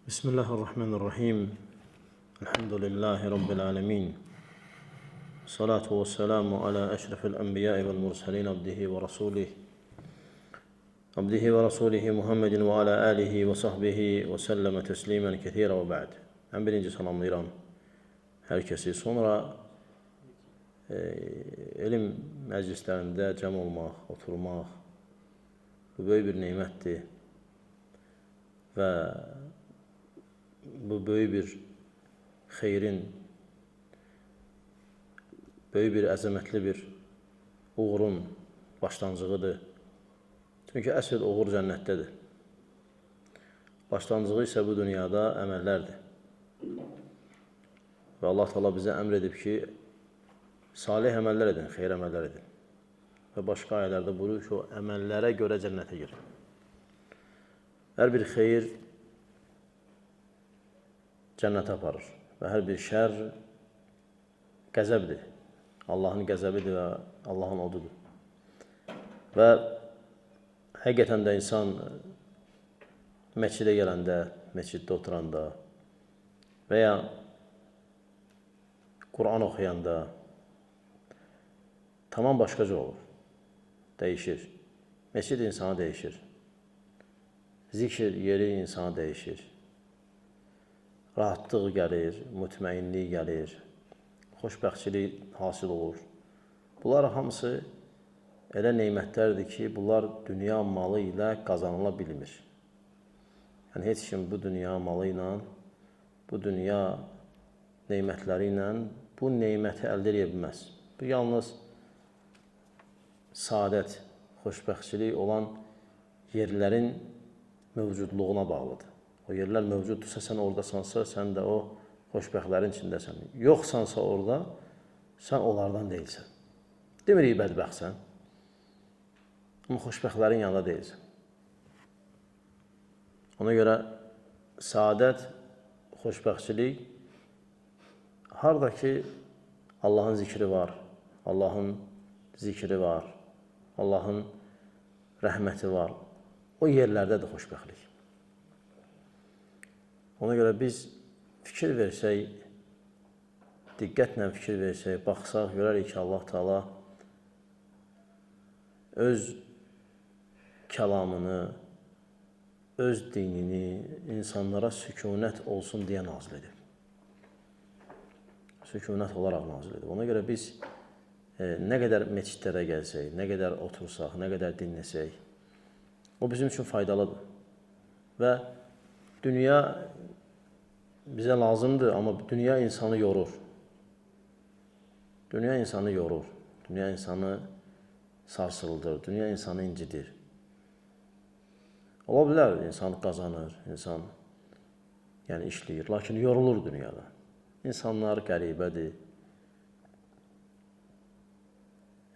Bismillahirrahmanirrahim. Elhamdülillahi Rabbil alemin. Salatu ve selamu ala eşrefil enbiya'i vel murselin abdihi ve rasulih. Abdihi ve rasulihi Muhammedin ve ala alihi ve sahbihi ve selleme teslimen kethira ve ba'd. Ben birinci salamlayıram herkesi. Sonra elm məclislərində cəm olmaq, oturmaq bu böyük bir nemətdir və bu böyük bir xeyrin, böyük bir əzəmətli bir uğurun başlancığıdır. Çünki əsl uğur cənnətdədir. Başlancığı isə bu dünyada əməllərdir. Və Allah Teala bizə əmr edib ki, salih əməllər edin, xeyir əməllər edin. Və başqa ayələrdə buyurur ki, o əməllərə görə cənnətə girin. Hər bir xeyir cənnətə aparır və hər bir şər qəzəbdir. Allahın qəzəbidir və Allahın odudur. Və həqiqətən də insan məscidə gələndə, məsciddə oturanda və ya Quran oxuyanda tamam başqaca olur, dəyişir. Məscid insanı dəyişir. Zikr yeri insanı dəyişir. Rahatlıq gəlir, mütməinlik gəlir, xoşbəxtçilik hasil olur. Bunlar hamısı elə nemətlərdir ki, bunlar dünya malı ilə qazanıla bilmir. Yəni heç kim bu dünya malı ilə, bu dünya nemətləri ilə bu neməti əldə edə bilməz. Bu yalnız saadət, xoşbəxtçilik olan yerlərin mövcudluğuna bağlıdır. O yerlər mövcuddursa, sən oradasansa, sən də o xoşbəxtlərin içindəsən. Yoxsansa orada, sən onlardan deyilsən. Demirik bədbəxtsən, amma xoşbəxtlərin yanında deyilsən. Ona görə saadət, xoşbəxtçilik harada ki Allahın zikri var, Allahın zikri var, Allahın rəhməti var, o yerlərdədir xoşbəxtlik. Ona görə biz fikir versək, diqqətlə fikir versək, baxsaq, görərik ki, Allah Teala öz kəlamını, öz dinini insanlara sükunət olsun deyə nazil edib. Sükunət olaraq nazil edib. Ona görə biz nə qədər məscidlərə gəlsək, nə qədər otursaq, nə qədər dinləsək, o bizim üçün faydalıdır. Və dünya bizə lazımdır, amma dünya insanı yorur. Dünya insanı yorur, dünya insanı sarsıldır, dünya insanı incidir. Ola bilər, insan qazanır, insan yəni işləyir, lakin yorulur dünyada. İnsanlar qəribədir.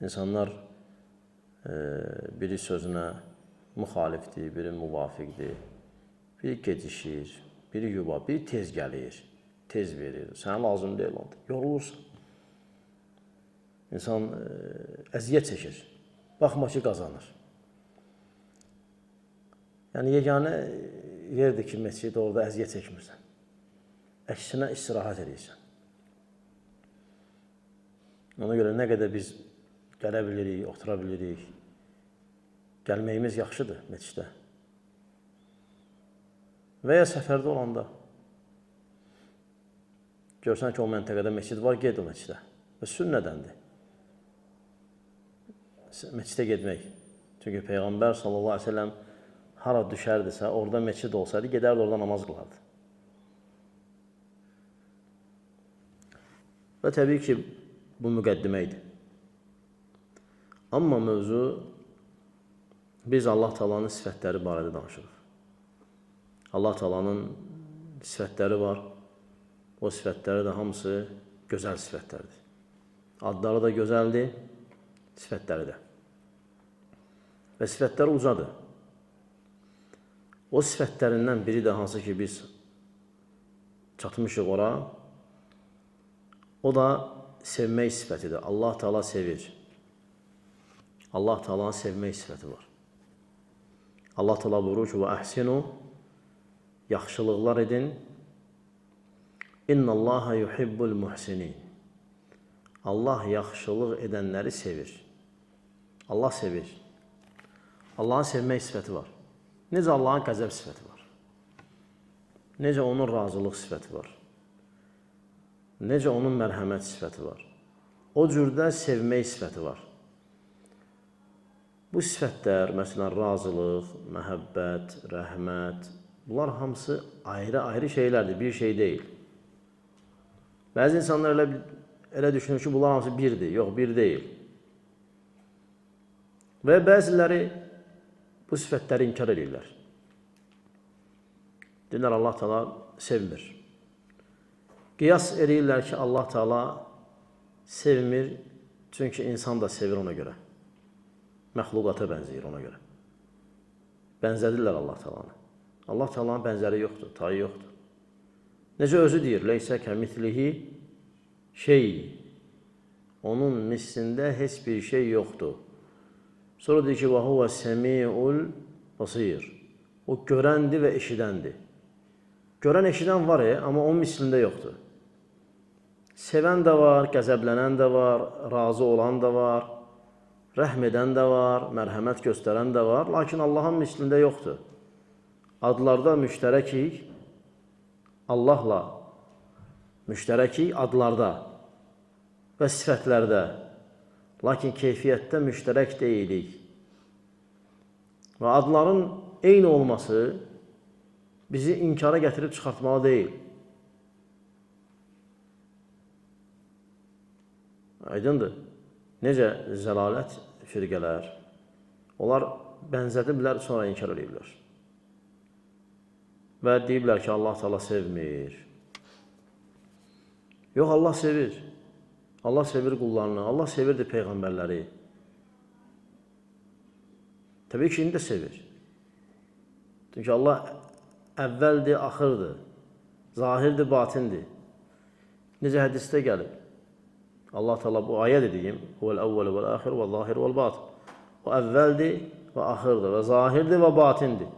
İnsanlar biri sözünə müxalifdir, biri müvafiqdir, biri gecişir, biri yuva, biri tez gəlir, tez verir. Sənə lazım deyil onda. Yorulursan. İnsan əziyyət çəkir. Baxma ki, qazanır. Yəni yeganə yerdir ki, məscid orada əziyyət çəkmirsən. Əksinə istirahət edirsən. Ona görə nə qədər biz gələ bilirik, otura bilirik, gəlməyimiz yaxşıdır məscidə. Və ya səfərdə olanda görsən ki, o məntəqədə məscid var, ged o məscidə. Və sünnədəndir məscidə getmək. Çünki Peyğəmbər sallallahu əleyhi və səlləm hara düşərdisə, orada məscid olsaydı, gedərdi orada namaz qılardı. Və təbii ki, bu müqəddimə idi. Amma mövzu, biz Allah Taala'nın sifətləri barədə danışırıq. Allah Taala'nın sifətləri var. O sifətləri də hamısı gözəl sifətlərdir. Adları da gözəldir, sifətləri də. Və sifətləri ucadır. O sifətlərindən biri də hansı ki biz çatmışıq ora, o da sevmək sifətidir. Allah Teala sevir. Allah Teala'nın sevmək sifəti var. Allah Teala buyurur ki: "Və əhsinu Yaxşılıqlar edin. İnnallaha yuhibbul muhsinin. Allah yaxşılıq edənləri sevir. Allah sevir. Allahın sevmək sifəti var. Necə Allahın qəzəb sifəti var. Necə onun razılıq sifəti var. Necə onun mərhəmət sifəti var. O cürdə sevmək sifəti var. Bu sifətlər, məsələn, razılıq, məhəbbət, rəhmət, bunlar hamısı ayrı-ayrı şeylərdir, bir şey deyil. Bəzi insanlar elə düşünür ki, bunlar hamısı birdir. Yox, bir deyil. Və bəziləri bu sifətləri inkar edirlər. Deyirlər, Allah Teala sevmir. Qiyas edirlər ki, Allah Teala sevmir, çünki insan da sevir ona görə. Məxluqata bənzəyir ona görə. Bənzədirlər Allah Teala'nı. Allah Teala'nın bənzəri yoxdur, tayı yoxdur. Necə özü deyir, leysə kəmislihi şey. Onun mislində heç bir şey yoxdur. Sonra deyir ki, və huvə səmiul basir. O görəndir və eşidəndir. Görən, eşidən var, amma onun mislində yoxdur. Sevən də var, qəzəblənən də var, razı olan da var, rəhm edən də var, mərhəmət göstərən də var, lakin Allahın mislində yoxdur. Adlarda müştərəkik, Allahla müştərəkik adlarda və sifətlərdə, lakin keyfiyyətdə müştərək deyilik. Və adların eyni olması bizi inkara gətirib çıxartmalı deyil. Aydındır. Necə zəlalət firqələr, onlar bənzədiblər, sonra inkar ediblər. Və deyiblər ki, Allah Teala sevmir. Yox, Allah sevir. Allah sevir qullarını, Allah sevirdi peyğəmbərləri. Təbii ki, indi də sevir. Çünki Allah əvvəldir, axırdır, zahirdir, batindir. Necə hədisdə gəlib. Allah Teala bu ayə dediyim, huvel əvvəl vəl axir və zahir vəl batin. O əvvəldir və axırdır və zahirdir və batindir.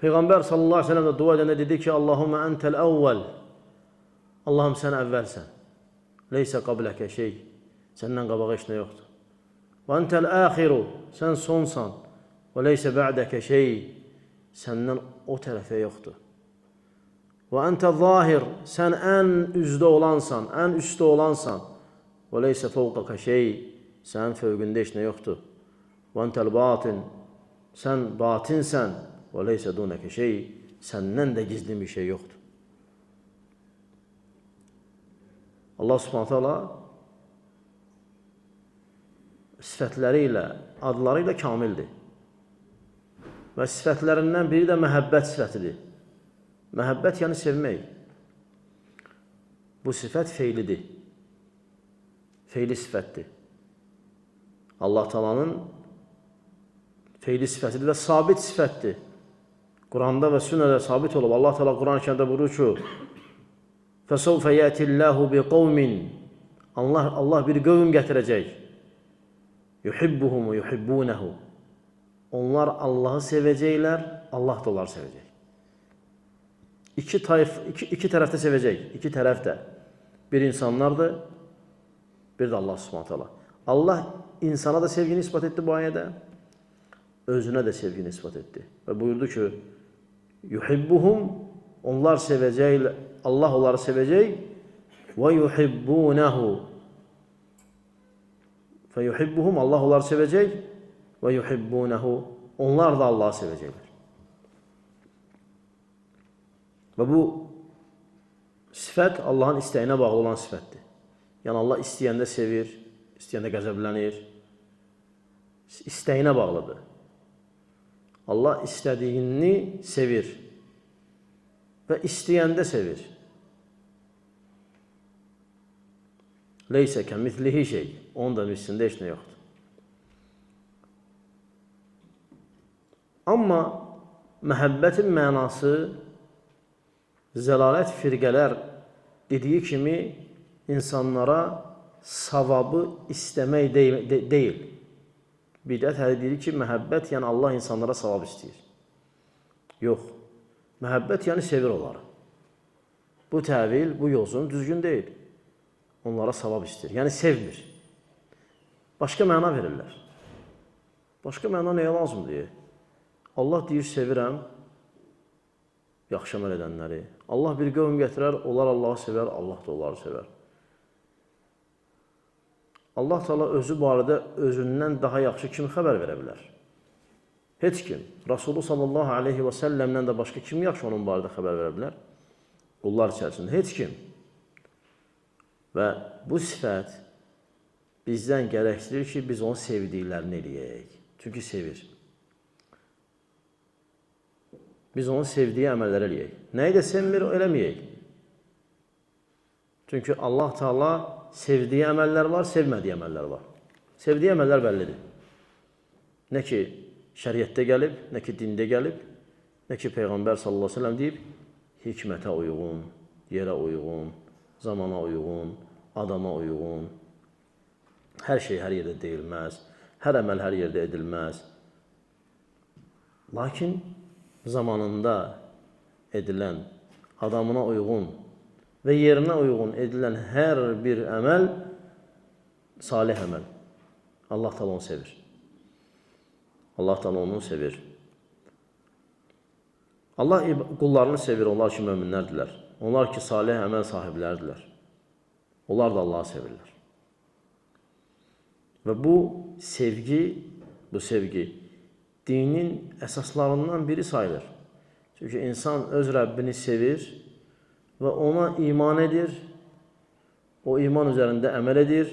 Peyğəmbər sallallahu əleyhi və səlləm də dua edəndə dedi ki, Allahumma entel əvvəl. Allahım sən əvvəlsən. Leysə qabləkə şey. Səndən qabağa heç nə yoxdur. Və entel axiru. Sən sonsan. Və leysə ba'dəkə şey. Səndən o tərəfə yoxdur. Və entə zahir. Sən ən üzdə olansan, ən üstdə olansan. Və leysə fovqaka şey. Sənin fövqündə heç nə yoxdur. Və entel batin. Sən batinsən. Və leysə dunəkə şey. Səndən də gizlin bir şey yoxdur. Allah Subhanahu taala sifətləri ilə, adları ilə kamildir. Və sifətlərindən biri də məhəbbət sifətidir. Məhəbbət yəni sevmək. Bu sifət feilidir. Feili sifətdir. Allah Taala'nın feili sifətidir və sabit sifətdir. Quranda və sünnədə sabit olub. Allah Teala Quran-ı Kərimdə buyurur ki: "Fəsawfa ya'tillahu biqawmin" Allah bir qövm gətirəcək. Yuhibbuhum ve yuhibbunehu. Onlar Allahı sevəcəklər, Allah da onları sevəcək. İki tayf, iki tərəfdə sevəcək, iki tərəf də. Bir insanlardır, bir də Allah Subhanahu taala. Allah insana da sevgini isbat etdi bu ayədə, özünə də sevgini isbat etdi. Və buyurdu ki, yuhibbuhum, onlar sevəcəklər, Allah onları sevəcək və yuhibbunehu. Fe yuhibbuhum, Allah onları sevəcək və yuhibbunehu. Onlar da Allahı sevəcəklər. Və bu sifət Allahın istəyinə bağlı olan sifətdir. Yəni Allah istəyəndə sevir, istəyəndə qəzəblənir. İstəyinə bağlıdır. Allah istədiyini sevir və istəyəndə sevir. Leysə kəmislihi şey. Onun da mislində heç nə yoxdur. Amma məhəbbətin mənası zəlalət firqələr dediyi kimi insanlara savabı istəmək deyil. Bidət hələ deyir ki, məhəbbət yəni Allah insanlara savab istəyir. Yox. Məhəbbət yəni sevir onları. Bu təvil, bu yozun düzgün deyil. Onlara savab istəyir. Yəni sevmir. Başqa məna verirlər. Başqa məna nəyə lazım deyə? Allah deyir, sevirəm yaxşı əməl edənləri. Allah bir qövm gətirər, onlar Allahı sevər, Allah da onları sevər. Allah Teala özü barədə özündən daha yaxşı kim xəbər verə bilər? Heç kim. Rasulü sallallahu aleyhi və səlləmdən də başqa kim yaxşı onun barədə xəbər verə bilər? Qullar içərisində heç kim. Və bu sifət bizdən gərəkdirir ki, biz onun sevdiklərini eləyək. Çünki sevir. Biz onun sevdiyi əməlləri eləyək. Nəyi də sevmir, eləməyək. Çünki Allah Teala sevdiyi əməllər var, sevmədiyi əməllər var. Sevdiyi əməllər bəllidir. Nə ki şəriətdə gəlib, nə ki dində gəlib, nə ki Peyğəmbər sallallahu əleyhi və səlləm deyib, hikmətə uyğun, yerə uyğun, zamana uyğun, adama uyğun. Hər şey hər yerdə deyilməz, hər əməl hər yerdə edilməz. Lakin zamanında edilən, adamına uyğun və yerinə uyğun edilən hər bir əməl salih əməl. Allah Teala onu sevir. Allah Teala onu sevir. Allah qullarını sevir, onlar ki möminlərdirlər. Onlar ki salih əməl sahibləridirlər. Onlar da Allahı sevirlər. Və bu sevgi dinin əsaslarından biri sayılır. Çünki insan öz Rəbbini sevir və ona iman edir, o iman üzərində əməl edir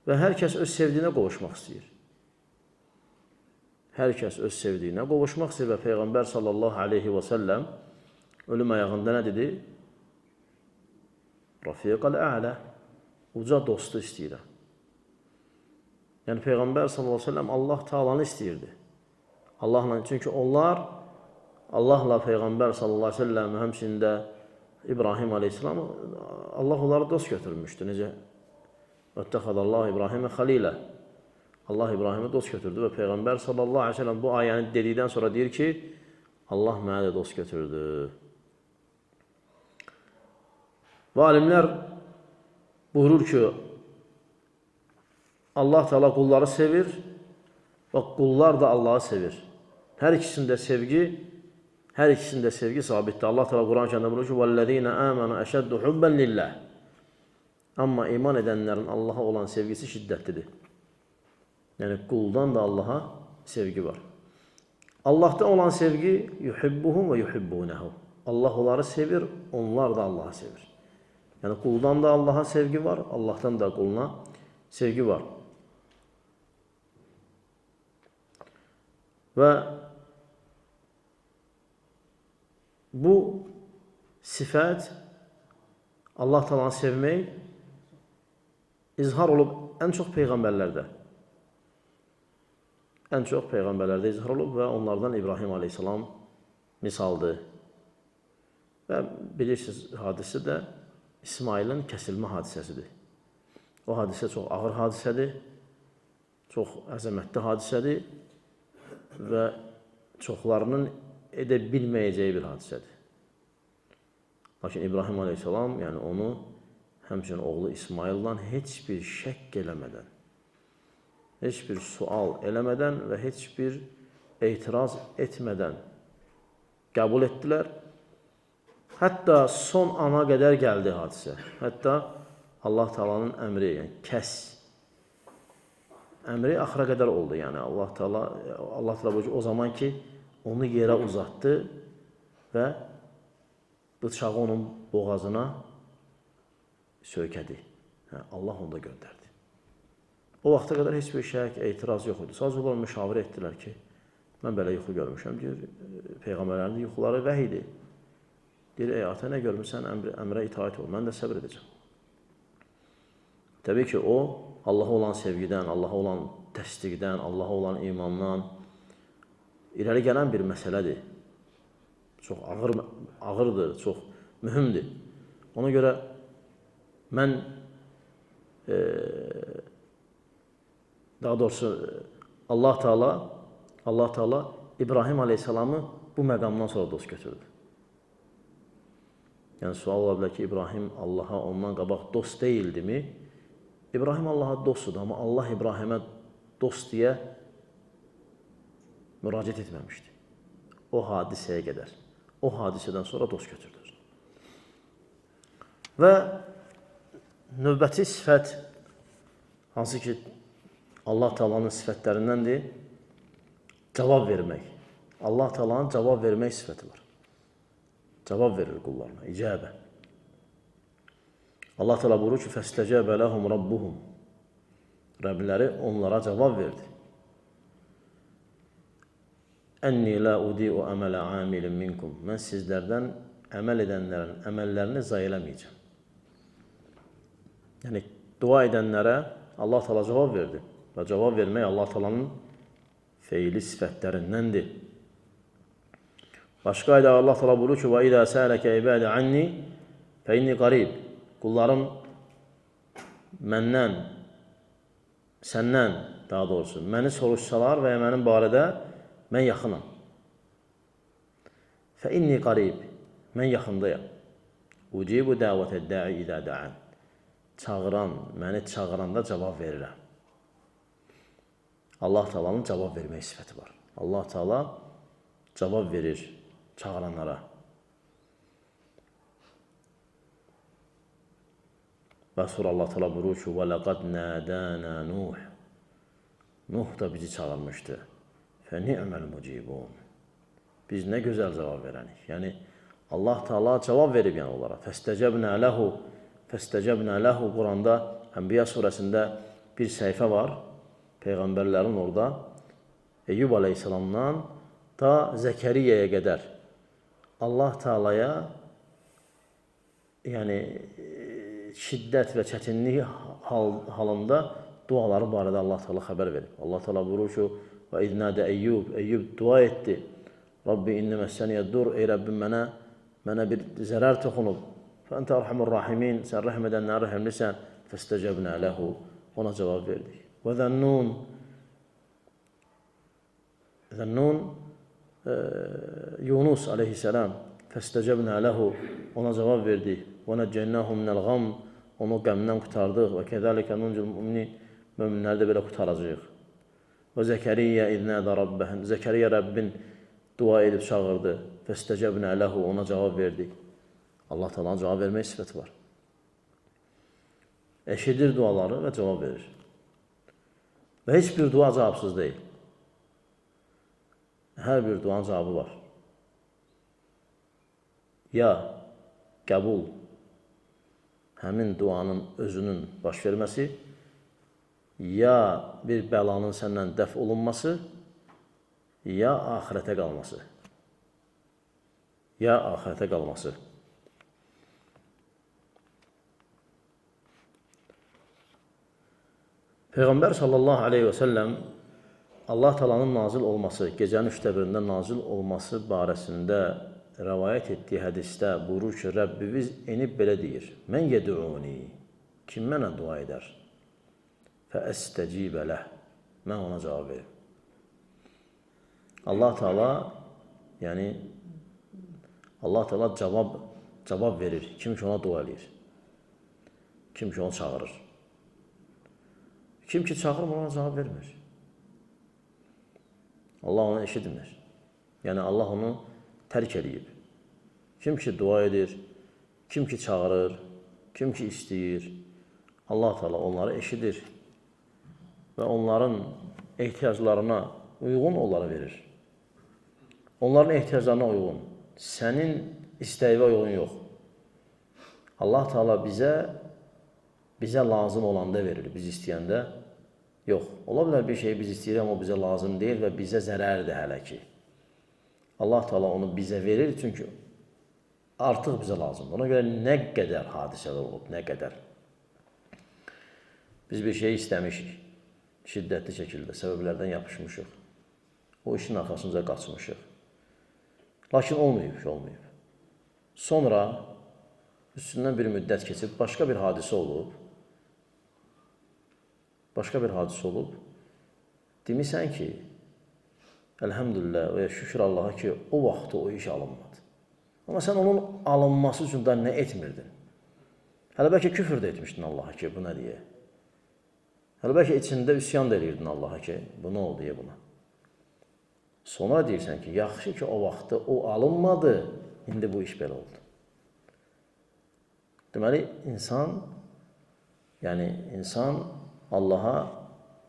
və hər kəs öz sevdiyinə qovuşmaq istəyir. Hər kəs öz sevdiyinə qovuşmaq istəyir və Peyğəmbər sallallahu aleyhi və səlləm ölüm ayağında nə dedi? Rafiqəl ə'lə, uca dostu istəyirəm. Yəni Peyğəmbər sallallahu aleyhi və səlləm Allah Taalanı istəyirdi. Allahla, çünki onlar Allahla Peyğəmbər sallallahu aleyhi və səlləm, həmçinin İbrahim aleyhisselam, Allah onları dost götürmüşdü. Necə? Vəttəxədəllahu İbrahimə xalilə. Allah İbrahimi dost götürdü və Peyğəmbər sallallahu aleyhi ve sellem bu ayəni dedikdən sonra deyir ki, Allah mənə də dost götürdü. Və alimlər buyurur ki, Allah Teala qulları sevir və qullar da Allahı sevir. Hər ikisində sevgi sabitdir. Allah Teala Quran-ı Kərimdə buyurur ki, "Vəllezîne âmenû eşeddu hubben lillah." Amma iman edənlərin Allaha olan sevgisi şiddətlidir. Yəni quldan da Allaha sevgi var. Allahda olan sevgi yuhibbuhum və yuhibbunehu. Allah onları sevir, onlar da Allahı sevir. Yəni quldan da Allaha sevgi var, Allahdan da quluna sevgi var. Və bu sifət Allah Taala'nı sevmək izhar olub ən çox peyğəmbərlərdə. Ən çox peyğəmbərlərdə izhar olub və onlardan İbrahim aleyhissalam misaldır. Və bilirsiniz, hadisə də İsmailin kəsilmə hadisəsidir. O hadisə çox ağır hadisədir, çox əzəmətli hadisədir və çoxlarının edə bilməyəcəyi bir hadisədir. Lakin İbrahim aleyhissalam, yəni onu həmçinin oğlu İsmaildən heç bir şəkk eləmədən, heç bir sual eləmədən və heç bir etiraz etmədən qəbul etdilər. Hətta son ana qədər gəldi hadisə. Hətta Allah Taala'nın əmri, yəni kəs əmri axıra qədər oldu. Yəni Allah Taala buyurur ki, o zaman ki onu yerə uzatdı və bıçağı onun boğazına söykədi. Hə, Allah onu da göndərdi. O vaxta qədər heç bir şək, etiraz yox idi. Sadəcə onlar müşavirə etdilər ki, mən belə yuxu görmüşəm. Deyir, peyğəmbərlərin yuxuları vəhidir. Deyir, ey ata, nə görmüsən, əmrə itaat ol, mən də səbr edəcəm. Təbii ki, o, Allaha olan sevgidən, Allaha olan təsdiqdən, Allaha olan imandan irəli gələn bir məsələdir. Çox ağırdır, çox mühümdür. Ona görə mən, daha doğrusu Allah Teala İbrahim Aleyhisselamı bu məqamdan sonra dost götürdü. Yəni sual ola bilər ki, İbrahim Allaha ondan qabaq dost deyildimi? İbrahim Allaha dostdur, amma Allah İbrahimə dost deyə müraciət etməmişdi. O hadisəyə qədər. O hadisədən sonra dost götürdü. Və növbəti sifət, hansı ki Allah Taala'nın sifətlərindəndir, cavab vermək. Allah Taala'nın cavab vermək sifəti var. Cavab verir qullarına, icabə. Allah Teala buyurur ki, "Fəstəcəbə ləhum rabbuhum." Rəbləri onlara cavab verdi. Ənni la udi'u əmələ amilin minkum. Mən sizlərdən əməl edənlərin əməllərini zayi eləməyəcəm. Yəni dua edənlərə Allah Teala cavab verdi. Və cavab vermək Allah Taala'nın feili sifətlərindəndir. Başqa ayda Allah Teala buyurur ki: "Və izə sələkə ibadi anni fe inni qarib." Qullarım məndən, səndən daha doğrusu, məni soruşsalar və ya mənim barədə mən yaxınam. Fe inni qarib. Mən yaxındayam. Ucibu dəvətəd da'i izə da'an. Çağıran, məni çağıranda cavab verirəm. Allah Taala'nın cavab vermək sifəti var. Allah Taala cavab verir çağıranlara. Və sonra Allah Teala buyurur ki: "Və laqad nadana Nuh." Nuh da bizi çağırmışdı. Fe ni'mel mucibun. Biz nə gözəl cavab verənik. Yəni Allah Teala cavab verib yəni onlara. Fəstəcəbnə lehu, fəstəcəbnə lehu. Quranda Ənbiya surəsində bir səhifə var. Peyğəmbərlərin orada Eyyub əleyhissalamdan ta Zəkəriyyəyə qədər Allah Taala'ya yəni şiddət və çətinlik halında duaları barədə Allah Teala xəbər verib. Allah Teala buyurur ki: "Və iznədə Eyyub." Eyyub dua etdi. Rabbi inni məssəniyəd-dur. Ey Rəbbim, mənə bir zərər toxunub. Fə entə erhamur rahimin. Sən rəhm edənlərə rəhimlisən. Fəstəcəbnə lehu. Ona cavab verdik. Və Zənnun. Zənnun Yunus aleyhisselam. Fəstəcəbnə lehu. Ona cavab verdik. Və nəccəynəhu minəl qam. Onu qəmdən qurtardıq. Və kəzəlikə nuncul müminin. Möminləri də belə qurtaracağıq. Və Zəkəriyyə iznədə Rabbəhən. Zəkəriyyə Rəbbin dua edib çağırdı. Fəstəcəbnə lehu. Ona cavab verdik. Allah Teala'nın cavab vermək sifəti var. Eşidir duaları və cavab verir. Və heç bir dua cavabsız deyil. Hər bir duanın cavabı var. Ya qəbul, həmin duanın özünün baş verməsi, ya bir bəlanın səndən dəf olunması, ya axirətə qalması. Ya axirətə qalması. Peyğəmbər sallallahu aleyhi və səlləm Allah Taala'nın nazil olması, gecənin üçdə birində nazil olması barəsində rəvayət etdiyi hədisdə buyurur ki, Rəbbimiz enib belə deyir: "Mən yed'uni." Kim mənə dua edər? Fə əstəcibə ləh. Mən ona cavab verim. Allah Teala, yəni Allah Teala cavab verir. Kim ki ona dua eləyir. Kim ki onu çağırır. Kim ki çağırmır, ona cavab vermir. Allah onu eşitmir. Yəni Allah onu tərk eləyib. Kim ki dua edir, kim ki çağırır, kim ki istəyir, Allah Teala onları eşidir və onların ehtiyaclarına uyğun onlara verir. Onların ehtiyaclarına uyğun. Sənin istəyinə uyğun yox. Allah Teala bizə lazım olanda verir, biz istəyəndə yox. Ola bilər bir şeyi biz istəyirik, amma o bizə lazım deyil və bizə zərərdir hələ ki. Allah Teala onu bizə verir, çünki artıq bizə lazımdır. Ona görə nə qədər hadisələr olub, nə qədər. Biz bir şey istəmişik, şiddətli şəkildə səbəblərdən yapışmışıq. O işin arxasınca qaçmışıq. Lakin olmayıb ki, olmayıb. Sonra üstündən bir müddət keçib, başqa bir hadisə olub. Başqa bir hadisə olub. Demisən ki, əlhəmdülillah və ya şükür Allaha ki, o vaxt o iş alınmadı. Amma sən onun alınması üçün da nə etmirdin? Hələ bəlkə küfür də etmişdin Allaha ki, bu nə deyə? Hələ bəlkə içində üsyan da edirdin Allaha ki, bu nə oldu deyə buna? Sonra deyirsən ki, yaxşı ki, o vaxtı o alınmadı, indi bu iş belə oldu. Deməli, insan, yəni insan Allaha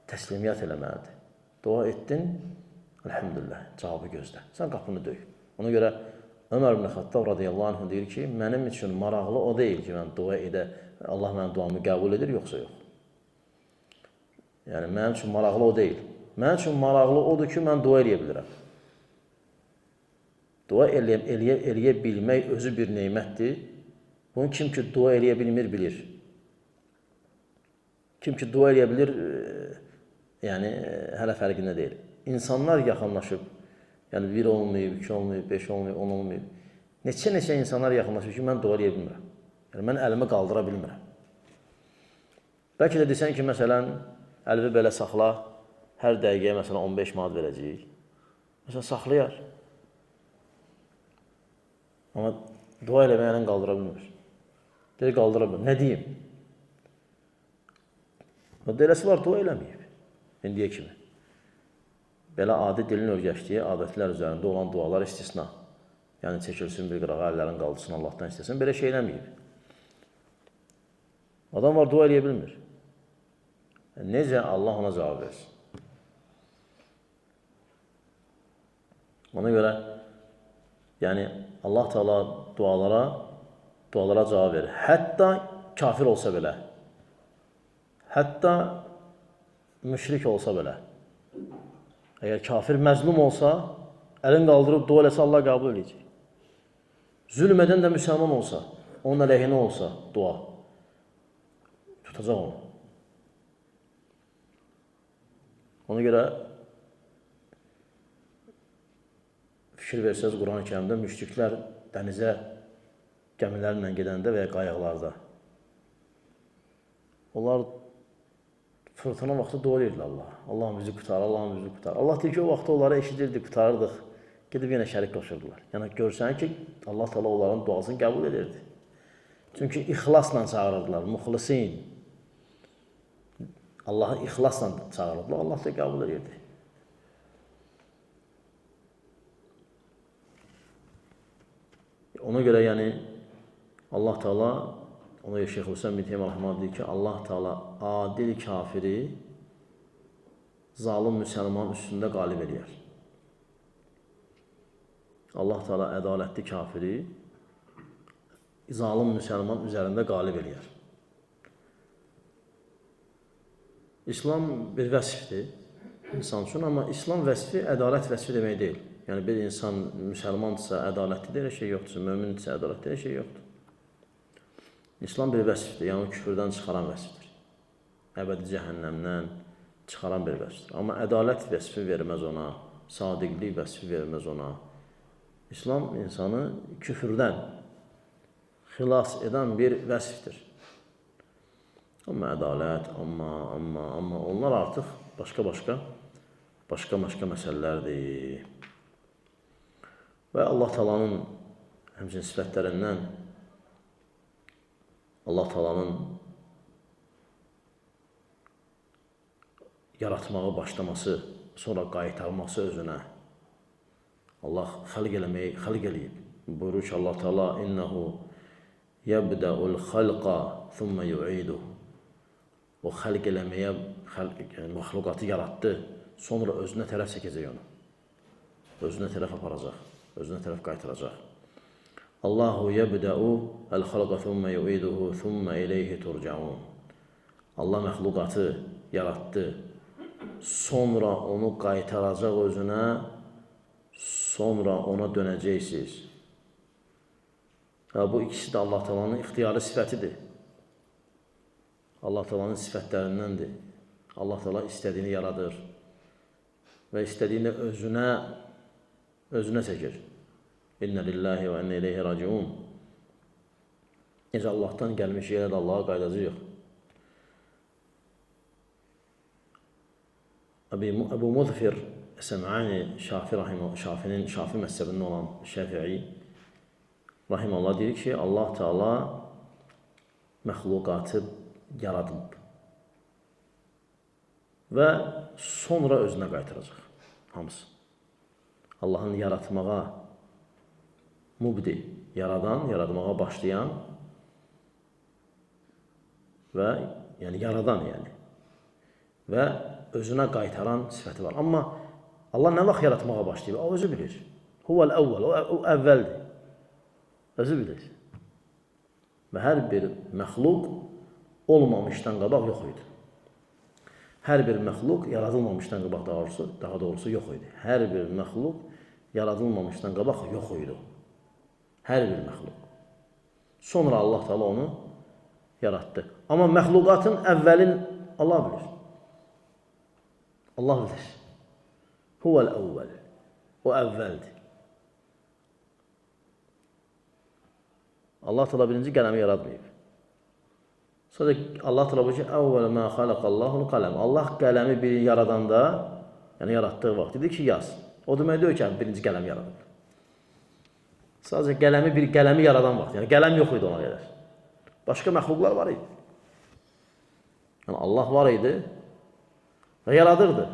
təslimiyyət eləməlidir. Dua etdin, elhamdülillah, cavabı gözlə. Sən qapını döy. Ona görə Ömər ibn Xattab radiyallahu anh deyir ki, mənim üçün maraqlı o deyil ki, mən dua edə, Allah mənim duamı qəbul edir, yoxsa yox. Yəni, mənim üçün maraqlı o deyil. Mənim üçün maraqlı odur ki, mən dua eləyə bilirəm. Dua eləyə bilmək özü bir nemətdir. Bunu kim ki dua eləyə bilmir, bilir. Kim ki dua eləyə bilir, yəni hələ fərqində deyil. İnsanlar yaxınlaşıb, yəni bir olmayıb, iki olmayıb, beş olmayıb, on olmayıb. Neçə-neçə insanlar yaxınlaşıb ki, mən dua eləyə bilmirəm. Yəni mən əlimi qaldıra bilmirəm. Bəlkə də desən ki, məsələn, əlini belə saxla, hər dəqiqəyə məsələn 15 manat verəcəyik. Məsələn, saxlayar. Amma dua eləməyə əlini qaldıra bilmir. Deyir, qaldıra bilmir. Nə deyim? Eləsi var, dua eləməyib. İndiyə kimi. Belə adi dilin örgəşdiyi adətlər üzərində olan dualar istisna. Yəni, çəkilsin bir qırağa, əllərin qaldırsın, Allahdan istəsin. Belə şey eləməyib. Adam var, dua eləyə bilmir. Necə Allah ona cavab versin? Ona görə, yəni, Allah Teala dualara cavab verir. Hətta kafir olsa belə, hətta müşrik olsa belə. Əgər kafir məzlum olsa, əlin qaldırıb dua eləsə Allah qəbul eləyəcək. Zülm edən də müsəlman olsa, onun əleyhinə olsa dua, tutacaq onu. Ona görə fikir versəniz Quran-ı Kərimdə müşriklər dənizə gəmilərlə gedəndə və ya qayıqlarda onlar fırtına vaxtı dua edirdilər Allah. Allahım bizi qurtar, Allahım bizi qurtar. Allah deyir ki, o vaxtı onları eşidirdi, qurtarırdıq. Gedib yenə şərik qoşurdular. Yəni görsən ki, Allah Teala onların duasını qəbul edirdi. Çünki ixlasla çağırırdılar, muxlisin. Allahı ixlasla çağırırdılar, Allah da qəbul edirdi. Ona görə yəni Allah Teala, ona görə Şeyxülislam ibn Teymiyyə rahimehullah deyir ki, Allah Teala adil kafiri zalim müsəlman üstündə qalib eləyər. Allah Teala ədalətli kafiri zalim müsəlman üzərində qalib eləyər. İslam bir vəsifdir insan üçün, amma İslam vəsifi ədalət vəsifi demək deyil. Yəni bir insan müsəlmandırsa ədalətlidir, elə şey yoxdur. Mömindirsə ədalətlidir, elə şey yoxdur. İslam bir vəsifdir, yəni küfürdən çıxaran vəsifdir. Əbədi cəhənnəmdən çıxaran bir vəsifdir. Amma ədalət vəsifi verməz ona, sadiqlik vəsifi verməz ona. İslam insanı küfürdən xilas edən bir vəsifdir. Amma ədalət, amma onlar artıq başqa məsələlərdir. Və Allah Taala'nın həmçinin sifətlərindən Allah Taala'nın yaratmağı başlaması, sonra qaytarması özünə. Allah xəlq eləməyi xəlq eləyib. Buyurur ki, Allah Taala innehu yebda'ul xalqa thumma yu'iduhu. O xəlq eləməyə, yəni məxluqatı yaratdı, sonra özünə tərəf çəkəcək onu. Özünə tərəf aparacaq, özünə tərəf qaytaracaq. Allahu yebda'u el-xalqa thumma yu'iduhu thumma ileyhi turcaun. Allah məxluqatı yaratdı, sonra onu qaytaracaq özünə, sonra ona dönəcəksiniz. Ha, bu ikisi də Allah Taala'nın ixtiyarı sifətidir. Allah Taala'nın sifətlərindəndir. Allah Taala istədiyini yaradır və istədiyini özünə çəkir. İnne lillahi və inne ileyhi raciun. Necə Allahdan gəlmiş yerə də Allaha qayıdacağıq. Əbu Muzfir Səm'ani Şafi məzhəbində olan Şəfi'i rahimehullah deyir ki, Allah Teala məxluqatı yaradıb və sonra özünə qaytaracaq hamısı. Allahın yaratmağa mubdi, yaradan, yaratmağa başlayan və yəni yaradan yəni və özünə qaytaran sifəti var. Amma Allah nə vaxt yaratmağa başlayıb? O özü bilir. Huvel əvvəl, o əvvəldir. Özü bilir. Və hər bir məxluq olmamışdan qabaq yox idi. Hər bir məxluq yaradılmamışdan qabaq daha doğrusu yox idi. Hər bir məxluq yaradılmamışdan qabaq yox idi. Hər bir məxluq. Sonra Allah Teala onu yaratdı. Amma məxluqatın əvvəlin Allah bilir. Allah bilir. Huvel əvvəl. O əvvəldir. Allah Teala birinci qələmi yaratmayıb. Sadəcə Allah Teala buyurur ki, "Əvvəl mə xalaqallahu qələm." Allah qələmi bir yaradanda, yəni yaratdığı vaxt dedi ki, yaz. O demək deyil ki, birinci qələm yaradıb. Sadəcə qələmi bir qələmi yaradan vaxt, yəni qələm yox idi ona qədər. Başqa məxluqlar var idi. Yəni Allah var idi və yaradırdı.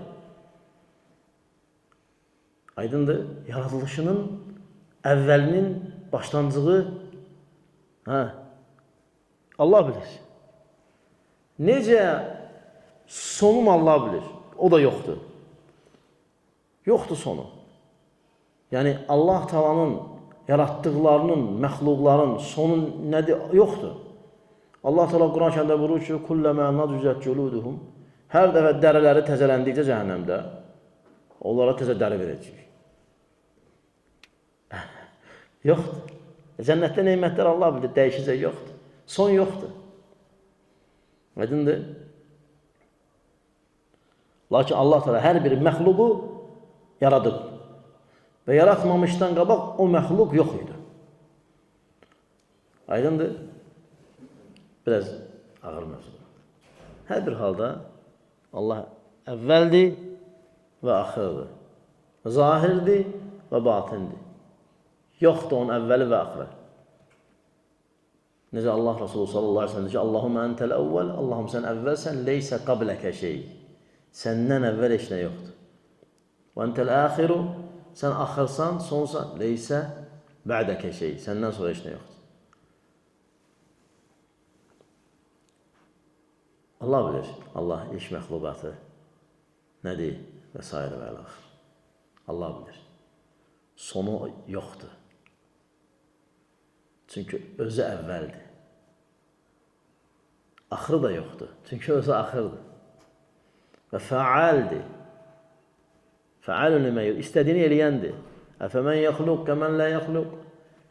Aydındır? Yaradılışının əvvəlinin başlanğıcı Allah bilir. Necə sonun Allah bilir. O da yoxdur. Yoxdur sonu. Yəni Allah Taala'nın yaratdıqlarının, məxluqların sonu nədir? Yoxdur. Allah Taala Quran-ı Kərimdə buyurur ki, "Kulləmə nadicət culuduhum." Hər dəfə dəriləri təzələndikcə cəhənnəmdə onlara təzə dəri verəcək. Yoxdur. Cənnətdə nemətlər Allah bilir, dəyişəcək yoxdur. Son yoxdur. Aydındır? Lakin Allah Teala hər bir məxluqu yaradıb. Və yaratmamışdan qabaq o məxluq yox idi. Aydındır? Biraz ağır mövzudur. Hər bir halda Allah əvvəldir və axırdır. Zahirdir və batindir. Yoxdur onun əvvəli və axırı. Necə Allah Resulü sallallahu aleyhi ve sellem deyir ki, Allahümme entel əvvəl, Allahım sən əvvəlsən, leysə qabləkə şey. Səndən əvvəl heç nə yoxdur. Və entel əxiru, sən axırsan, sonsan, leysə bə'dəkə şey. Səndən sonra heç nə yoxdur. Allah bilir, Allah ilk məxluqatı nədir və s. və əlaxır. Allah bilir. Sonu yoxdur. Çünki özü əvvəldir. Axırı da yoxdur. Çünki özü axırdır. Və fəaldir. Fəalun limə yurid. İstədiyini eləyəndir. Əfəmən yəxluq kəmən lə yəxluq.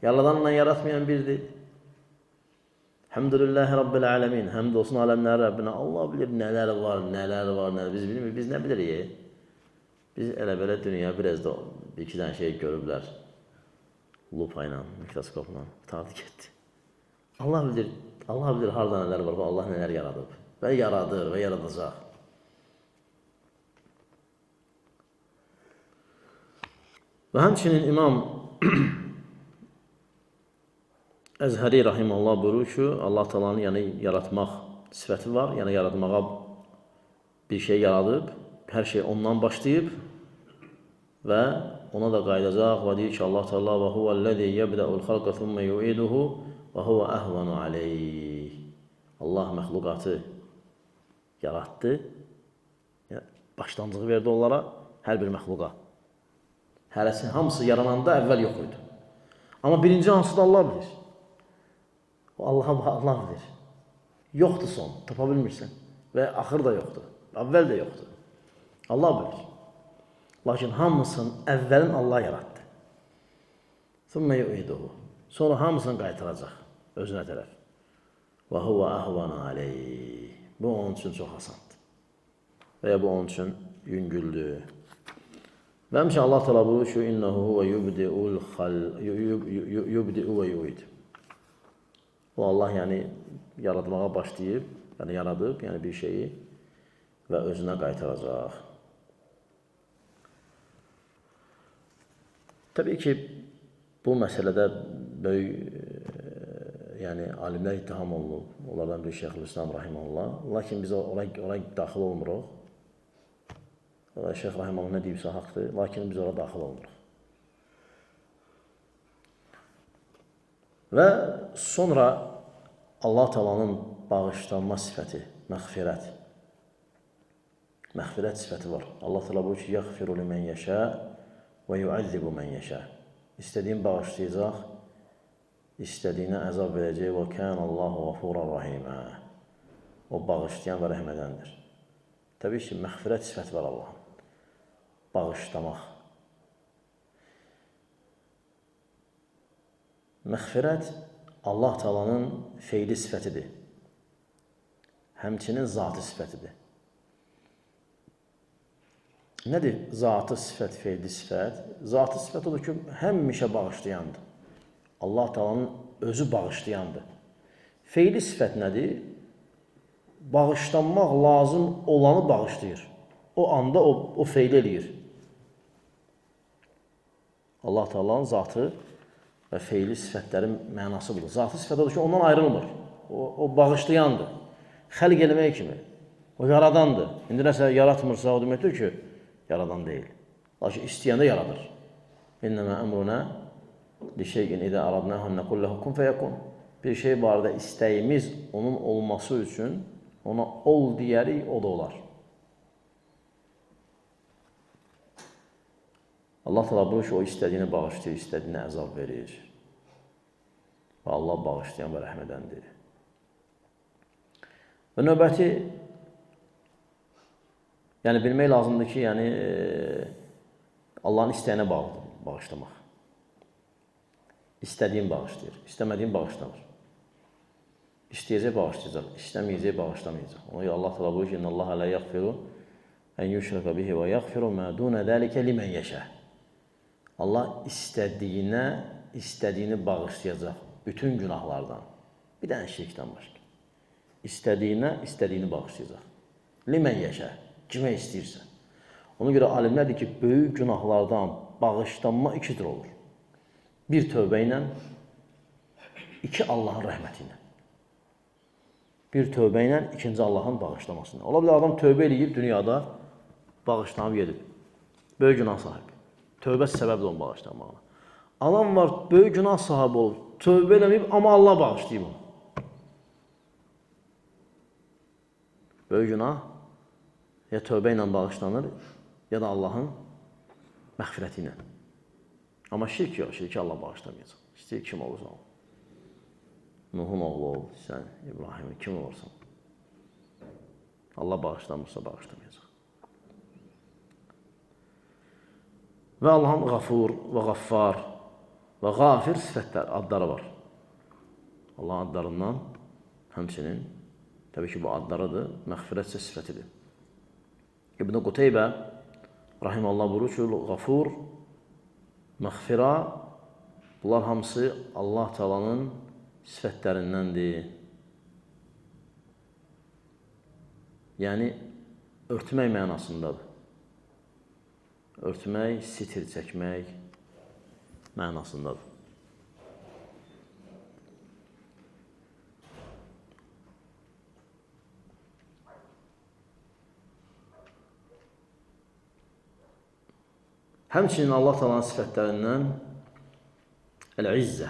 Yaradanla yaratmayan birdir. Həmdülillahi Rabbil aləmin. Həmd olsun aləmlərin Rəbbinə. Allah bilir nələr var, nələr var, nələr. Biz bilmirik. Biz nə bilirik? Biz elə belə dünya biraz da bir iki dənə şey görüblər. Lupa ilə, mikroskopla qutardı getdi. Allah bilir, Allah bilir harda nələr var, Allah nələr yaradıb və yaradır və yaradacaq. Və həmçinin İmam Əzhəri rahimehullah buyurur ki, Allah Taala'nın yəni yaratmaq sifəti var, yəni yaratmağa bir şey yaradıb, hər şey ondan başlayıb və ona da qayıdacaq və deyir ki, Allah Teala və huvəl-ləzi yebdəul xalqa thumma yu'iduhu və huvə əhvanu aleyh. Allah məxluqatı yaratdı. Yəni, başlanğıcı verdi onlara, hər bir məxluqa. Hərəsi, hamısı yarananda əvvəl yox idi. Amma birinci hansı da Allah bilir. O Allah bilir. Yoxdur son, tapa bilmirsən. Və axır da yoxdur, əvvəl də yoxdur. Allah bilir. Lakin hamısının əvvəlin Allah yaratdı. Thumma yu'iduhu. Sonra hamısını qaytaracaq özünə tərəf. Və huvə əhvanu aleyh. Bu onun üçün çox asandır. Və ya bu onun üçün yüngüldür. Və həmçinin Allah Teala buyurur ki, innehu huvə yubdi'ul yubdi'u və yu'id. O Allah yəni yaratmağa başlayıb, yəni yaradıb, yəni bir şeyi və özünə qaytaracaq. Təbii ki, bu məsələdə böyük yəni alimlər ittiham olunub. Onlardan biri Şeyxülislam rahimehullah. Lakin biz ora daxil olmuruq. Şeyx rahimehullah nə deyibsə haqdır, lakin biz ora daxil olmuruq. Və sonra Allah Taala'nın bağışlanma sifəti, məğfirət. Məğfirət sifəti var. Allah Taala buyurur ki, "Yəğfiru limen yeşâ və yu'azzibu men yeşâ." İstədiyin bağışlayacaq, istədiyinə əzab verəcək. Və kânallahu ğafuran rahimə. O bağışlayan və rəhm edəndir. Təbii ki, məğfirət sifəti var Allahın. Bağışlamaq. Məğfirət Allah Taala'nın feili sifətidir. Həmçinin zatı sifətidir. Nədir zatı sifət, feili sifət? Zatı sifət odur ki, həmişə bağışlayandır. Allah Taala'nın özü bağışlayandır. Feili sifət nədir? Bağışlanmaq lazım olanı bağışlayır. O anda o feili eləyir. Allah Taala'nın zatı və feili sifətlərin mənası budur. Zatı sifət odur ki, ondan ayrılmır. O bağışlayandır. Xəlq eləmək kimi. O yaradandır. İndi nəsə yaratmırsa, o deməkdir ki, yaradan deyil. Lakin istəyəndə yaradır. İnnəmə əmrunə li şeyin idə aradnahu en nequl lehu kun feyekun. Bir şey barədə istəyimiz onun olması üçün ona ol deyərik, o da olar. Allah Teala buyurur ki, o istədiyini bağışlayır, istədiyinə əzab verir. Və Allah bağışlayan və rəhm edəndir. Və növbəti, yəni bilmək lazımdır ki, yəni Allahın istəyinə bağlıdır bağışlamaq. İstədiyin bağışlayır, istəmədiyin bağışlamır. İstəyəcək bağışlayacaq, istəməyəcək bağışlamayacaq. Ona görə Allah Teala buyurur ki, İnnallaha la yaghfiru en yushraka bihi və yaghfiru ma duna zalika limen yasha. Allah istədiyinə, istədiyini bağışlayacaq bütün günahlardan. Bir dənə şirkdən başqa. İstədiyinə, istədiyini bağışlayacaq. Limən yaşa, kimə istəyirsə. Ona görə alimlər deyir ki, böyük günahlardan bağışlanma iki cür olur. Bir tövbə ilə, iki Allahın rəhməti ilə. Bir tövbə ilə, ikinci Allahın bağışlamasıyla. Ola bilər adam tövbə eləyib dünyada, bağışlanıb gedib. Böyük günah sahibi. Tövbə səbəbdir onun bağışlanmağına. Adam var, böyük günah sahibi olub, tövbə eləməyib, amma Allah bağışlayıb onu. Böyük günah ya tövbə ilə bağışlanır, ya da Allahın məğfirəti ilə. Amma şirk yox, şirki Allah bağışlamayacaq. İstəyir kim olursa ol. Nuhun oğlu ol, sən İbrahimin, kim olursan. Allah bağışlamırsa bağışlamayacaq. Və Allahın Ğafur və Qaffar və Qafir sifətlər, adları var. Allahın adlarından həmçinin, təbii ki bu adlarıdır, məğfirət isə sifətidir. İbn-i Quteybə rahiməllah buyurur ki, Ğafur, məğfira, bunlar hamısı Allah Taala'nın sifətlərindəndir. Yəni, örtmək mənasındadır. Örtmək, sitir çəkmək mənasındadır. Həmçinin Allah Taala'nın sifətlərindən Əl-İzzə,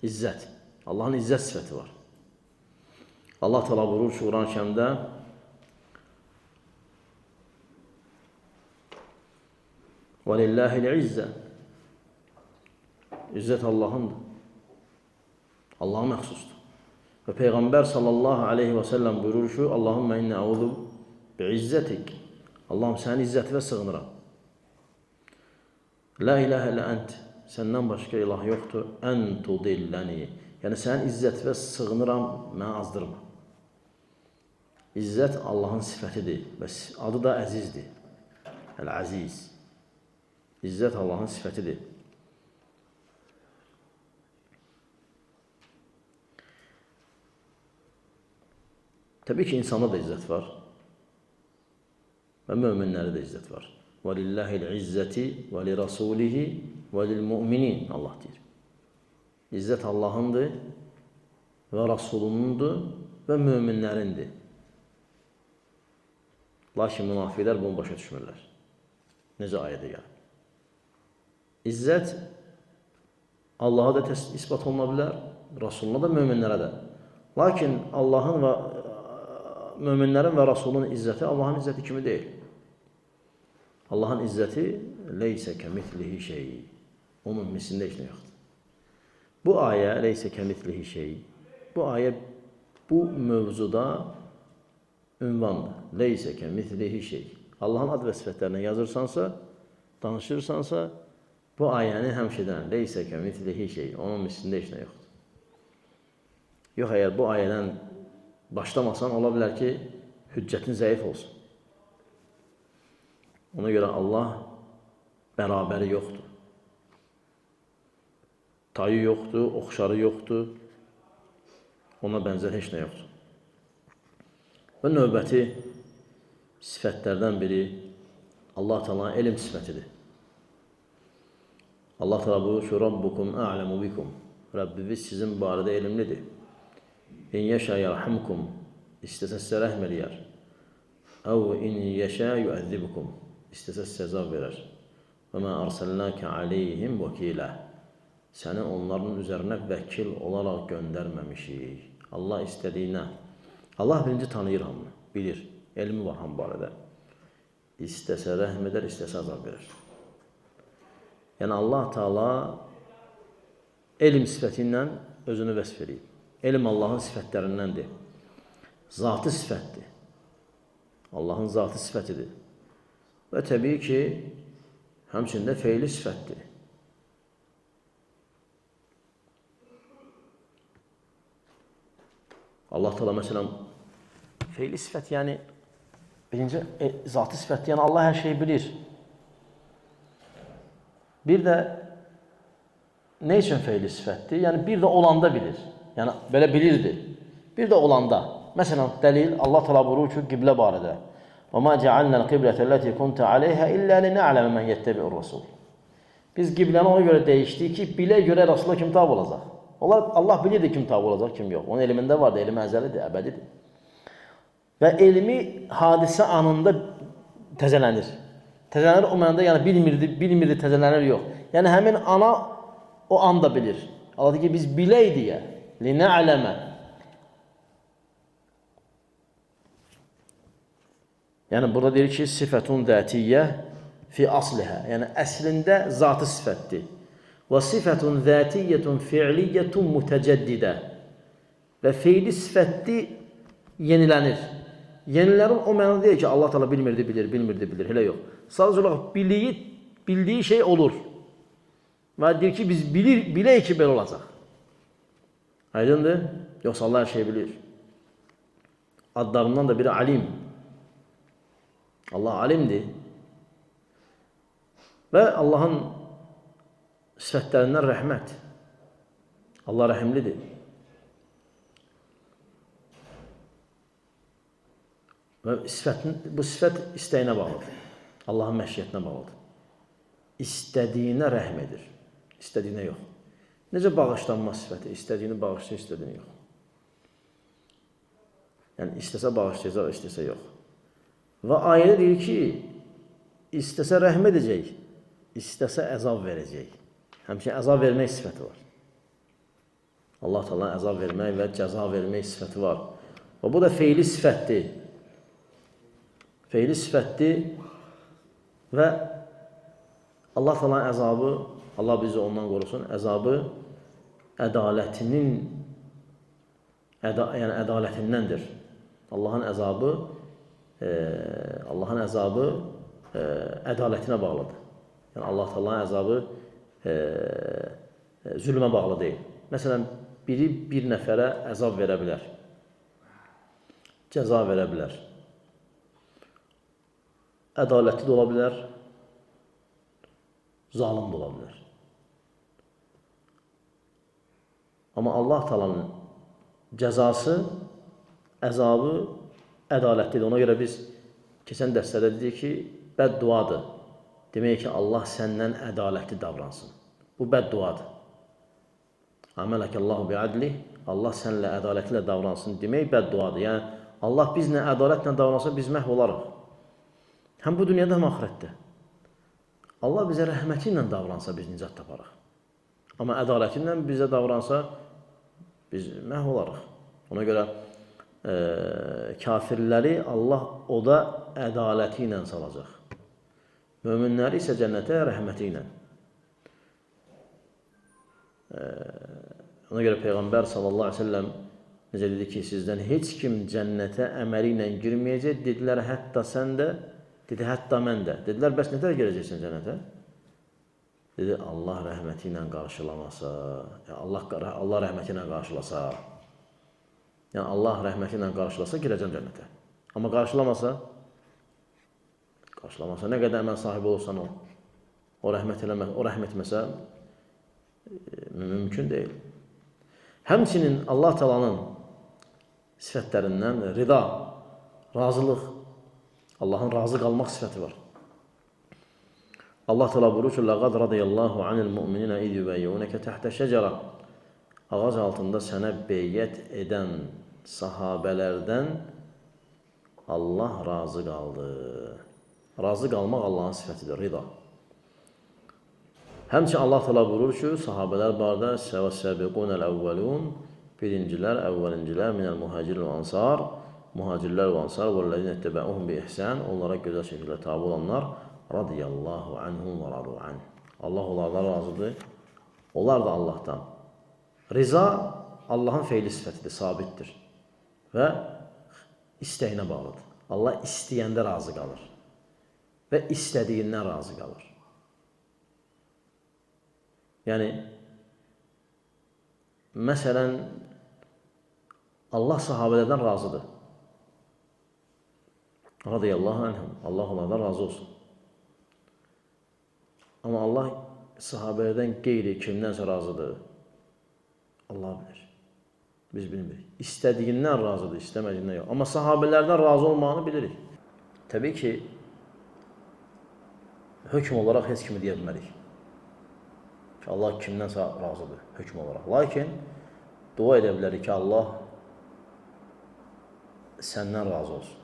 İzzət. Allahın izzət sifəti var. Allah Teala buyurur ki, Quran-ı Kərimdə وَلِلَّهِ الْعِزَّةِ. İzzət Allahındır. Allaha məxsusdur. Və Peyğəmbər sallallahu aleyhi və səlləm buyurur ki, Allahümmə inni əuzu bi'izzətik. Allahım sənin izzətinə sığınıram. La ilahə illə ənt. Səndən başqa ilah yoxdur. Ən tudilləni. Yəni sənin izzətinə sığınıram, məni azdırma. İzzət Allahın sifətidir və adı da əzizdir. Əl-Əziz. İzzət Allahın sifətidir. Təbii ki, insanda da izzət var və möminlərdə də izzət var. وَلِلَّهِ الْعِزَّةِ وَلِرَسُولِهِ وَلِلْمُؤْمِنِينَ Allah deyir. İzzət Allahındır və Rasulunundur və möminlərindir. Lakin münafiqlər bunu başa düşmürlər. Necə ayədə gəlib? İzzət Allaha da isbat oluna bilər, Rasuluna da, möminlərə də. Lakin Allahın və möminlərin və Rasulun izzəti Allahın izzəti kimi deyil. Allahın izzəti leysə kəmitlihi şey. Onun mislində heç nə yoxdur. Bu ayə leysə kəmitlihi şey. Bu ayə bu mövzuda ünvandır. Leysə kəmitlihi şey. Allahın ad və sifətlərini yazırsansa, danışırsansa, bu ayəni həmişədən leysə kəmitlihi şey. Onun mislində heç nə yoxdur. Yox, əgər bu ayədən başlamasan, ola bilər ki, hüccətin zəif olsun. Ona görə Allah bərabəri yoxdur. Tayı yoxdur, oxşarı yoxdur. Ona bənzər heç nə yoxdur. Və növbəti sifətlərdən biri Allah Teala elm sifətidir. Allah Teala buyurur ki, Rabbukum a'lemu bikum. Rəbbiniz sizin barədə elmlidir. İn yeşə yerhamkum. İstəsə sizə rəhm eləyər. Əv in yeşə yuəzzibukum. İstəsə sizə əzab verər. Və mə ərsəlnəkə aleyhim vəkilə. Səni onların üzərinə vəkil olaraq göndərməmişik. Allah istədiyinə. Allah birinci tanıyır hamını, bilir. Elmi var hamı barədə. İstəsə rəhm edər, istəsə əzab verər. Yəni Allah Teala elm sifəti ilə özünü vəsf eləyib. Elm Allahın sifətlərindəndir. Zatı sifətdir. Allahın zatı sifətidir. Və təbii ki, həmçində feili sifətdir. Allah Teala məsələn feili sifət, yəni birinci zatı sifətdir, yəni Allah hər şeyi bilir. Bir də nə üçün feili sifətdir? Yəni bir də olanda bilir. Yəni belə bilirdi. Bir də olanda. Məsələn dəlil Allah Teala buyurur ki, qiblə barədə. Və ma cealna'l qiblete allati kunta aleyha illa lina'leme men yettebi'ur rasul. Biz qibləni ona görə dəyişdik ki, bilə görə Rasula kim tabi olacaq. Onlar, Allah bilirdi kim tabi olacaq, kim yox. Onun elmində vardı, elmi əzəlidir, əbədidir. Və elmi hadisə anında təzələnir. Təzələnir o mənada, yəni bilmirdi, təzələnir yox. Yəni həmin ana o anda bilir. Allah deyir ki, biz bilək deyə, linə'ləmə. Yəni burada deyir ki, sifətun zətiyyə fi aslihə. Yəni əslində zatı sifətdir. Və sifətun zətiyyətun fi'liyyətun mütəcəddidə. Və feili sifətli yenilənir. Yenilənir o mənada deyil ki, Allah Teala bilmirdi, bilir, bilmirdi, bilir. Elə yox. Sadəcə olaraq bildiyi şey olur. Və deyir ki, biz bilək ki, belə olacaq. Aydındır? Yoxsa Allah hər şeyi bilir. Adlarından da biri alim. Allah alimdir. Və Allahın sifətlərindən rəhmət. Allah rəhimlidir. Və bu sifət istəyinə bağlıdır. Allahın məşiyyətinə bağlıdır. İstədiyinə rəhm edir. İstədiyinə yox. Necə bağışlanma sifəti? İstədiyini bağışlayır, istədiyini yox. Yəni istəsə bağışlayacaq, istəsə yox. Və ayədə deyir ki, istəsə rəhm edəcək, istəsə əzab verəcək. Həmçinin əzab vermək sifəti var. Allah Teala əzab vermək və cəza vermək sifəti var. Və bu da feili sifətdir. Feili sifətdir və Allah Teala'nın əzabı, Allah bizi ondan qorusun, əzabı ədalətinin, yəni ədalətindəndir. Allahın əzabı, ədalətinə bağlıdır. Yəni Allah Teala'nın əzabı zülmə bağlı deyil. Məsələn, biri bir nəfərə əzab verə bilər, cəza verə bilər. Ədalətli də ola bilər, zalim də ola bilər. Amma Allah Teala'nın cəzası, əzabı ədalətlidir. Ona görə biz keçən dərslərdə dedik ki, bədduadır. Demək ki, Allah səndən ədalətli davransın. Bu bədduadır. Amalakəllahu bi'adlih. Allah sənlə ədalətlə davransın demək bədduadır. Yəni Allah bizlə ədalətlə davransa biz məhv olarıq. Həm bu dünyada, həm axirətdə. Allah bizə rəhməti ilə davransa biz nicat taparıq. Amma ədaləti ilə bizə davransa biz məhv olarıq. Ona görə kafirləri Allah oda ədaləti ilə salacaq. Möminləri isə cənnətə rəhməti ilə. Ona görə Peyğəmbər sallallahu əleyhi və səlləm necə dedi ki, sizdən heç kim cənnətə əməli ilə girməyəcək. Dedilər, hətta sən də. Dedi, hətta mən də. Dedilər, bəs nətər girəcəksən cənnətə? Dedi, Allah rəhməti ilə qarşılamasa, yəni Allah rəhməti ilə qarşılasa, yəni Allah rəhməti ilə qarşılasa girəcəm cənnətə. Amma qarşılamasa, nə qədər əməl sahibi olursan ol, o rəhmət eləməz, o rəhm etməsə mümkün deyil. Həmçinin Allah Teala'nın sifətlərindən rida, razılıq, Allahın razı qalmaq sifəti var. Allah Teala buyurur ki: "Laqad radiyallahu anil mu'minina iz yubayyi'unaka tahta şecera." Ağac altında sənə beyyət edən sahabələrdən Allah razı qaldı. Razı qalmaq Allahın sifətidir, rida. Həmçinin Allah Teala buyurur ki, sahabələr barədə "Səvəs-sabiqunel əvvəlun", birincilər, əvvəlincilər, minəl muhacirin və ansar, muhacirlər və ansar, vəllezine ittebəuhum bi ihsan, onlara gözəl şəkildə tabi olanlar, radiyallahu anhum və radu anh. Allah onlardan razıdır. Onlar da Allahdan. Riza Allahın feili sifətidir, sabitdir və istəyinə bağlıdır. Allah istəyəndə razı qalır və istədiyindən razı qalır. Yəni, məsələn, Allah sahabələrdən razıdır. Radiyallahu anhum. Allah onlardan razı olsun. Amma Allah sahabələrdən qeyri kimdənsə razıdır? Allah bilir. Biz bilmirik. İstədiyindən razıdır, istəmədiyindən yox. Amma sahabələrdən razı olmağını bilirik. Təbii ki, hökm olaraq heç kimi deyə bilmərik ki, Allah kimdənsə razıdır hökm olaraq. Lakin dua edə bilərik ki, Allah səndən razı olsun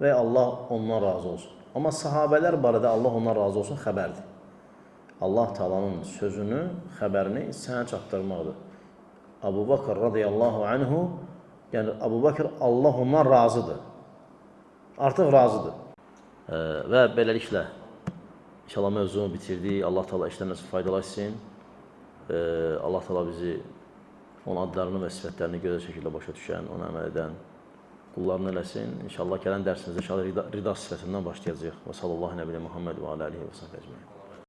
və Allah ondan razı olsun. Amma sahabələr barədə Allah ondan razı olsun xəbərdir. Allah Teala'nın sözünü, xəbərini sənə çatdırmaqdır. Əbu Bakr radiyallahu anhu, yəni Əbu Bakr Allah ondan razıdır. Artıq razıdır. Və beləliklə inşallah mövzunu bitirdik. Allah Teala işləməsi faydalaşsın. Allah Teala bizi onun adlarını və sifətlərini gözəl şəkildə başa düşən, ona əməl edən qullarını eləsin. İnşallah gələn dərsimizdə inşallah rida sifətindən başlayacağıq. Və sallallahu nəbiyyə Muhammed və alə alihi və sahbihi ecmaîn.